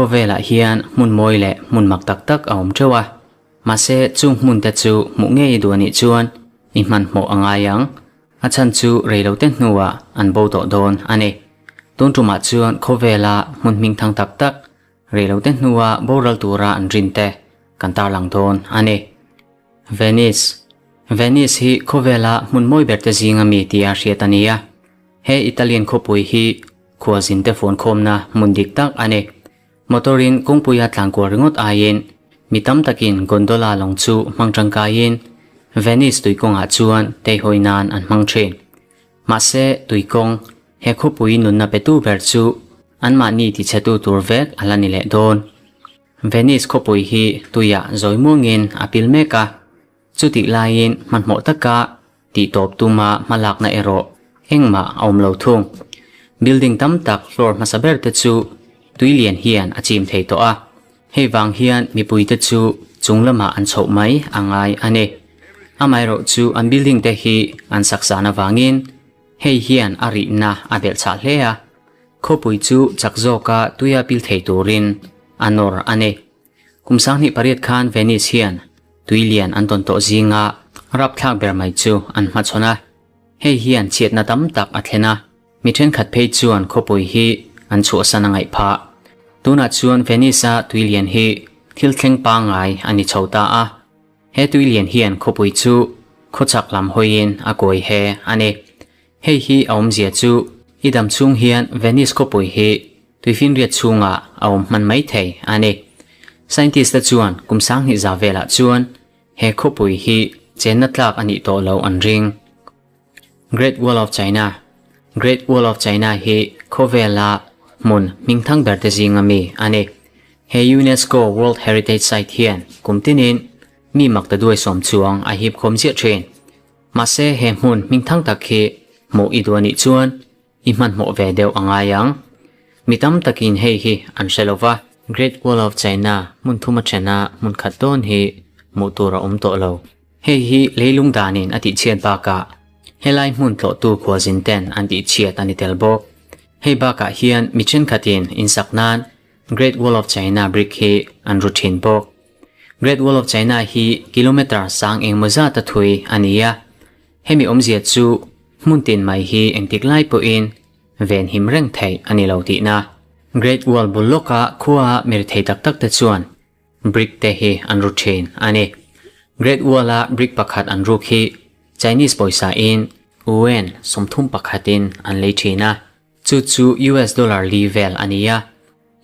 Khawvelah hian hmun mawi leh hmun mak tak tak a awm teuh a, mahse chung hmun te chu hmuh ngei duh a nih chuan i hmanhmawh a ngai ang. A chhan chu reilote hnuah an bo tawh dawn a ni. Tun tumah chuan khawvela hmun hmingthang tak tak reilote hnua boral tura an rin te kan tarlang dawn a ni. Venice Venice hi khawvela hmun mawi berte zinga mi tia hriat a ni a. He Italian khawpui hi khualzin te fuankhawmna hmun dik tak a ni. Motor in kawngpuia tlankual ringawt aiin mi tam takin gondola lawng chu hmang tangkaiin Venice tuikawngah chuan teihawi nan an hmang thin. Mahse, tuikawng, he khawpui nunna petu ber chu anmahni tichhetu tur vek a la ni leh dawn. Venice khawpui hi tuiah zawi muangin a pil mek a, chutih laiin hmanhmawh taka Tihtawp tuma hmalakna erawh engmah a awm lo thung. Building tam tak floor hmasa ber te chu tui lian hian a chim thei tawh a, hei vang hian mipui te chu chung lamah an chhoh mai a ngai a ni. Amaherawh chu an building te hi an sak zan avangin hei hian a rihna a belh chhah hle a, khawpui chu chak zawka tuia pil thei turin a nawr a ni. Kum 2008 khan Venice hian tui lian an tawn tawh zinga rapthlak ber mai chu an hmachhawn a, hei hian chhiatna tam tak a thlen a, mi thenkhat phei chuan khawpui hi an chhuahsan a ngaih phah. Tunah chuan Venice-a tui lian hi thil thleng pangngai a ni chho ta a, he tui lian hian khawpui chu khawchhak lam hawiin a kawi he a ni. Hei hi a awmzia chu i dam chhung hian Venice khawpui hi tuifinriat chhungah a awm hman mai thei a ni. Scientist te chuan kum 2000 za velah chuan he khawpui hi chenna tlak a nih tawh loh an ring. Great Wall of China Great Wall of China hi khawvela hmun hmingthang ber te zinga mi a ni. He UNESCO World Heritage Site hian kum tinin mi maktaduai sawm chuang a hip khawm ziah thin. Mahse he hmun hmingthang tak hi hmuh i duh anih chuan i hmanhmawh ve deuh a ngai ang. Mi tam takin hei hi an hre lo va. Great Wall of China hmun thum a thena hmun khat dawn hi hmuh tur a awm tawh lo. Hei hi leilung danin a tihchhiat bakah helai hmun tlawhtu khualzin ten an tihchhiat a ni tel bawk. Hei bakah hian mi thenkhatin insak nan Great Wall of China brick hi an ru thin bawk. Great Wall of China hi kilometre sang engmaw zat a thui a ni a, hemi awmzia chu hmun tin mai hi engtik lai pawhin ven him reng theih a ni lo tihna. Great Wall bul lawka khua mir thei tak tak te chuan brick te hi an ru thin a ni. Great Wall a brick pakhat an ruk hi Chinese pawisa in yuan 31 in an lei thin a. Chu chu US dollar li vel a ni a,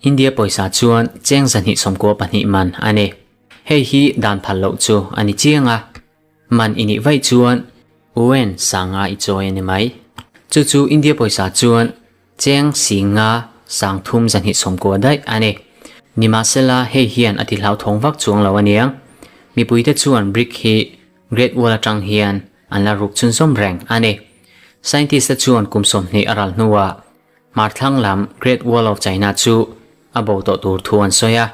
India pawisa chuan cheng 294 man a ni. Hei hi dan phal loh chu a ni chiang a, man i nih vaih chuan UN sanga i chawi a ni mai. Chu chu India pawisa chuan cheng singa sang thum 290 daih a ni. Nimahsela hei hian a ti hlauthawng vak chuang lo a niang. Mipuite chuan brick hi Great Wall atang hian an la ruk chhunzawm reng a ni. Scientist te chuan kum 20 a ral hnuah hmarthlang lam Great Wall of China chu a bo tawh tur thu an sawi a,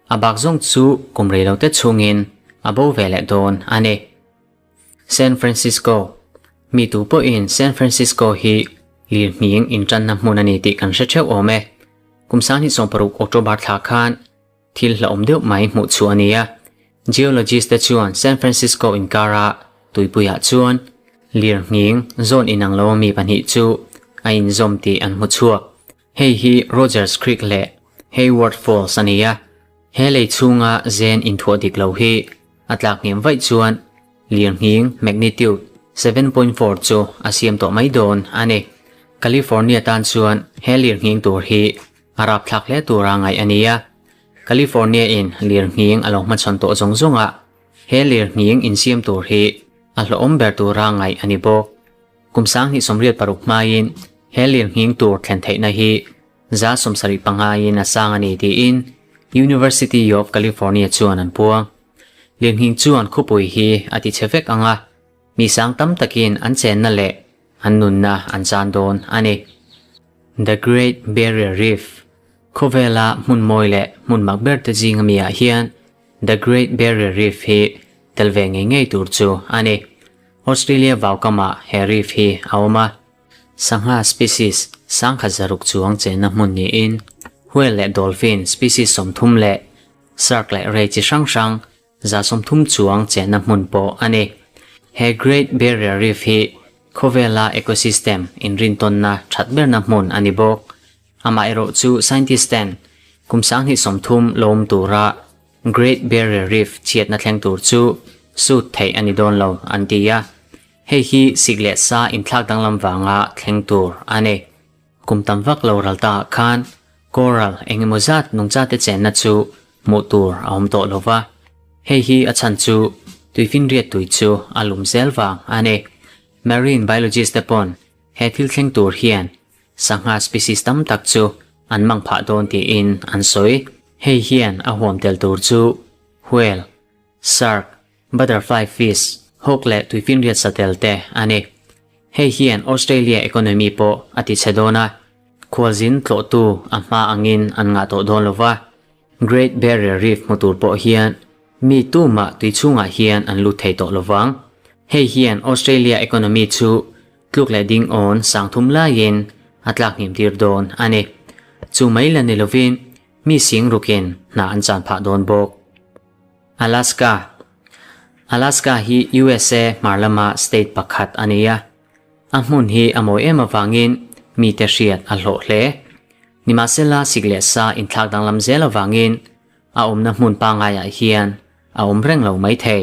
a bak zawng chu kum rei lo te chhungin a bo ve leh dawn a ni. San Francisco Mi tu pawhin San Francisco hi lirhming intanna hmun a ni tih kan hre theuh awm e. Kum 2016 October thla khan Thil hlauhawm deuh mai hmuh chhuah a ni a, geologist te chuan San Francisco inkara tuipuiah chuan lirnghing zawn inang lo mi pahnih chu a inzawm tih an hmu chhuak. Hei hi Rogers Creek leh Hayward Falls a ni a, he lei chhunga zen inthuah dik lo hi a tlak hniam vaih chuan lirnghing magnitude 7.4 chu a siam tawh mai dawn a ni. California tan chuan he lirnghing tur hi A rapthlak hle tura ngaih a ni a, California in lirnghing a lo hmachhawn tawh zawng zawng a, he lirnghing insiam tur hi a hlawhawm ber tura ngaih a ni bawk. Kum 2026 hmain he lirnghing tur thlen theihna hi 75% in a sang a ni tiin University of California chuan an puang. Lirnghing chuan khawpui hi a ti chhe vek ang a, mi sang tam takin an chenna leh an nunna an chan dawn a ni. The Great Barrier Reef, Khawvela hmun mawi leh hmun mak ber te zinga mi ah hian The Great Barrier Reef hi tel ve ngei ngei tur chu a ni. Australia vaukamah he reef hi a awm a, sangha species 1600 chuang chenna hmun niin Whale leh dolphin species 30 leh shark leh ray chi hrang hrang 130 chuang chenna hmun pawh a ni. He Great Barrier Reef hi khawvela ecosystem inrintawnna that berna hmun a ni bawk. Amaherawh chu scientist ten kum 2030 lawm tura Great Barrier Reef chhiatna thleng tur chu sut theih a ni dawn lo an ti a. Hei hi sik leh sa inthlak danglam vanga thleng tur a ni. Kum tam vak lo ral ta khan coral engemaw zat nungcha te chenna chu hmuh tur a awm tawh lova. Hei hi a chhan chu tuifinriat tui chu a lum zel vang a ni. Marine biologist te pawn he thil thleng tur hian sangha species tam tak chu an mang phah dawn tiin an sawi. Hei hian a huam tel tur chu whale, shark, butterfly fish, hawk leh tuifinriat satel te a ni. Hei hian Australia economy pawh a ti chhe dawn a, khualzin tlawhtu a hma angin an ngah tawh dawn lova. Great Barrier Reef hmu tur pawh hian mi tumah tui chhungah hian an lut thei tawh lovang. Hei hian Australia economy chu tluk leh ding awn 3000 laiin a tlak hnim tir dawn a ni. Chu mai la ni lovin mi sing rukin hna an chan phah dawn bawk. Alaska. Alaska hi USA hmar lama state pakhat a ni a. A hmun hi a mawi em awangin mi te hriat a hlawh hle. Nimahsela sik leh sa inthlak danglam zel awangin a awmna hmun pangaiah hian a awm reng lo mai thei.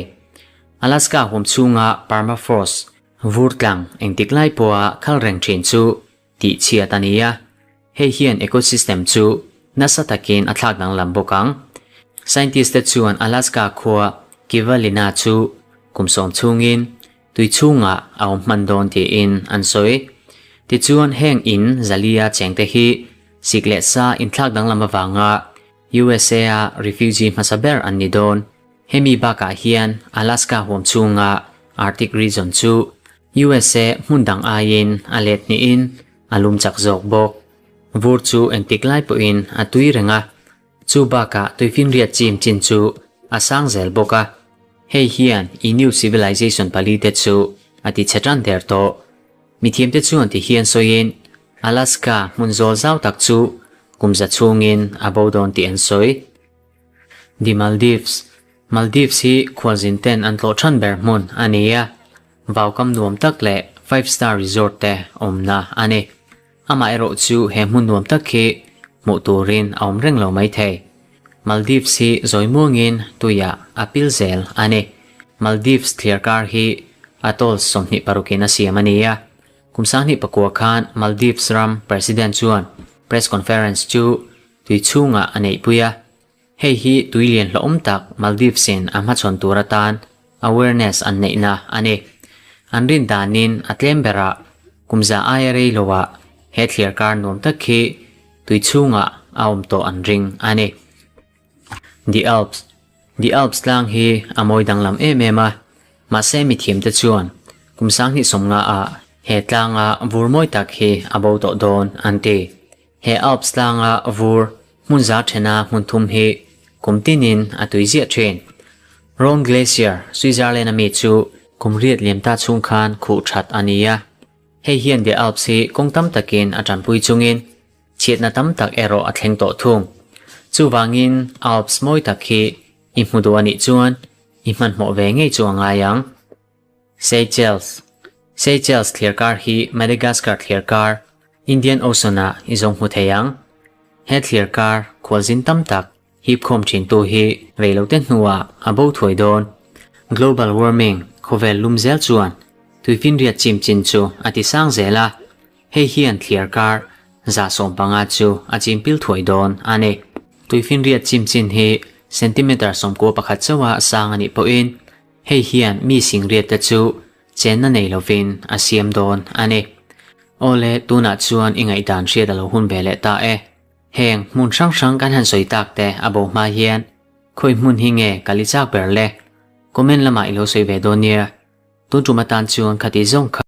Alaska huam chhunga permafrost vur tlang engtik lai pawha khal reng thin chu tih chhiat a ni a. Hei hian ecosystem chu nasa takin a thlak danglam bawk ang. Scientist te chuan Alaska khua Kivalina chu kum 10 chhungin tui chhungah a awm hman dawn tiin an sawi. Tichuan heng in zalia chengte hi sik leh sa inthlak danglam awanga USA a refugee hmasa ber an ni dawn. Hemi bakah hian Alaska huam chhunga Arctic region chu USA hmun dang aiin a let hnihin a lum chak zawk bawk. Vur chu engtik lai pawhin a tui renga. Chu bakah tuifinriat chim chin chu a sang zel bawk a. Hei hian Innu civilization pali te chu a ti chhe tan der tawh. Mi thiam te chuan ti hian sawiin Alaska hmun zawl zau tak chu kum za chhungin a bo dawn tih an sawi. The Maldives. Maldives hi khualzin ten an tlawh than ber hmun a ni a. Vaukam nuam tak leh 5 star resort te awmna a ni. Amaherawh chu he hmun nuam tak hi hmuh turin a awm reng lo mai thei. Maldives hi zawi muangin tuiah a pil zel a ni. Maldives thliarkar hi atoll 26 in a siam a ni a. Kum 2009 khan Maldives ram president chuan press conference chu tui chhungah a neih pui a. Hei hi tui lian hlawm tak Maldives in a hmachhawn tur atan awareness an neihna a ni. An rin danin a tlem berah kum za aia rei loah he thliarkar nuam tak hi tui chhungah a awm tawh an ring a ni. The Alps. The Alps tlang hi a mawi danglam em em a. Mahse mi thiam te chuan kum 2050 a he tlanga vur mawi tak hi a bo tawh dawn an ti. He Alps tlanga vur hmun za thena hmun thum hi kum tinin a tui ziah thin. Rhone Glacier, Switzerland a mi chu kum riat liam ta chhung khan khuh that a ni a. Hei hian The Alps hi kawng tam takin a tanpui chungin chhiatna tam tak erawh a thleng tawh thung. Chuwangin Alps mawi tak hi i hmu duh anih chuan i hmanhmawh ve ngei chu a ngai ang. Seychelles. Seychelles thliarkar hi Madagascar thliarkar Indian Ocean a i zawng hmu thei ang. He thliarkar khualzin tam tak hip khawm thin tu hi reilo te hnuah a bo thuai dawn. Global warming khawvel lum zel chuan tuifinriat chim chin chu a ti sang zel a. Hei hian thliarkar 150 chu a chim pil thuai dawn a ni. Tuifinriat chim chin hi centimeter 91 chawa sang ani pawhin hei hian mi singriat te chu chenna nei lovin a siam dawn a ni. Awle tunah chuan i ngaihdan hriat a lo hun ve leh ta e. Heng hmun hrang hrang kan han sawi tak te a bo hma hian khawi hmun hi nge kali chak ber le. Comment lamah i lo sawi ve dawn nia. Tun tum atan chuan khati zawng kha.